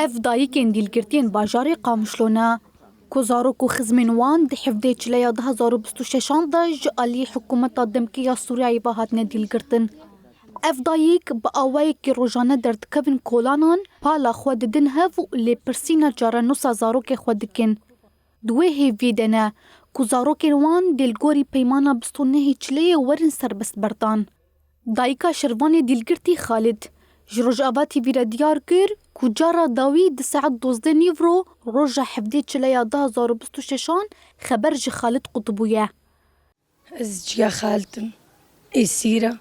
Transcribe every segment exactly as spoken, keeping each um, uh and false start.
Ev dayikên dîlgirtiyên bajarê Qamişlo ne, ku zarok û xizmên wan di hevdê çileya du hezar û bîst û şeşan de ji alî hikûmeta demkî ya Sûriyeyê ve hatine dîlgirtin. Ev dayik bi awayekî rojane derdikevin kolanan, pala xwe didin hev û lêpirsîna çarenûsa zarokê xwe dikin. Di wê hêviyê de ne ku zarokên wan dê li gorî peymana bîst û nehê çileyê werin serbestberdan. Dayika Şervanê dîlgirtî Xalid ji Rojava T V re diyar kir ku cara dawî di saet dozdeh nîvro roja hevdê çileya du hezar û bîst û şeşan xeber ji Xalid qutibûye. Ez ciya Xalid im. Êsîra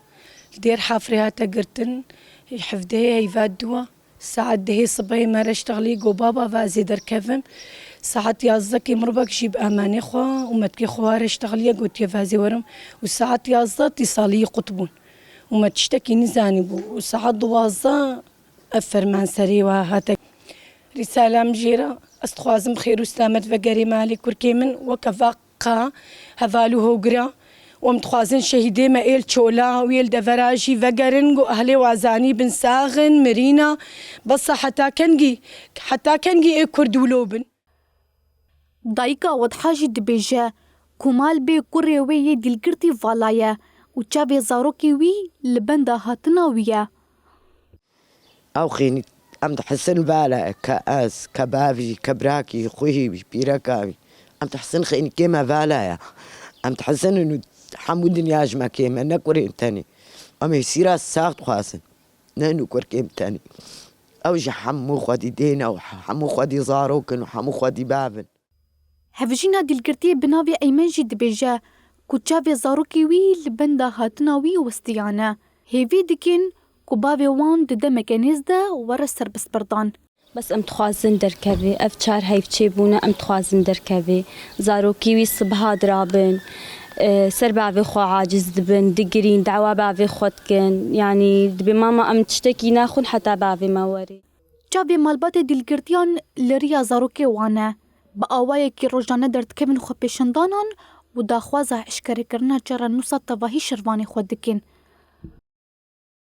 li Dêr Hafrê hate girtin. Hevdehê heyva dûa. Saet dehê sibehê me re ştexlî got, baba, vazê derkevim. Saet yazdeh kê mirovek jî bi emanê xwe û metkê xwe ware ştexliye, gotiye, vazê werim. Û saet yazdeh tîsalî qut bûn. Û me tiştekî nizanî bû. Û saet duwazdeh ev ferman serê wa hate. Rîsala min jê re, ez dixwazim bi xêr û selamet vegerê malê kurkê min, weke va qa heval û hogira. Û em dixwazin şehîdê me ê li çola û ê li devera jî vegerin, ku ehlê wa zanî bin sax in, mirîna. Besa heta kengî, heta kengî ê Kurd wilo bin? Dayika Wedha jî dibêje ku mal bê kurê wê yê dîlgirtî vala ye û çavê zarokê wî li benda hatina wî ye. Ew xênî em dihisin vala ye, ke ez, ke bavî, ke birakî, xwehî wî, pîreka wî. Em dihisin xênîkê me vala ye. Em dihisin û hemû dinya ji me kêm e, ne kurên tenê. Em êsîra sax dixwazin. Ne nû kurkên tenê. Ew ji hemû xwedî dê ne û hemû xwedî zarok in û hemû xwedî bav in. Hevjîna dîlgirtiyê bi navê Eymen jî dibêje ku çavê zarokê wî li benda hatina wî westiyane. Hêvî dikin ku bavê wan di demeke nêz de were serbestberdan. Bes em dixwazin derkevê. Ev çar heyv çêbûne, em dixwazin derkevê. Zarokî wî sibiha dirabin, e, ser bavê xwe aciz dibin, digirîn, dawa bavê xwe dikin. Yanî dibê mama em tiştekî naxwin heta bavê me werê. Çavê malbatê dîlgirtiyan li riya zarokê wan e. Bi awayekî rojane derdikevin xwepêşandanan û daxwaza eşkerekirina çarenûsa tevahî Şervanê xwe dikin.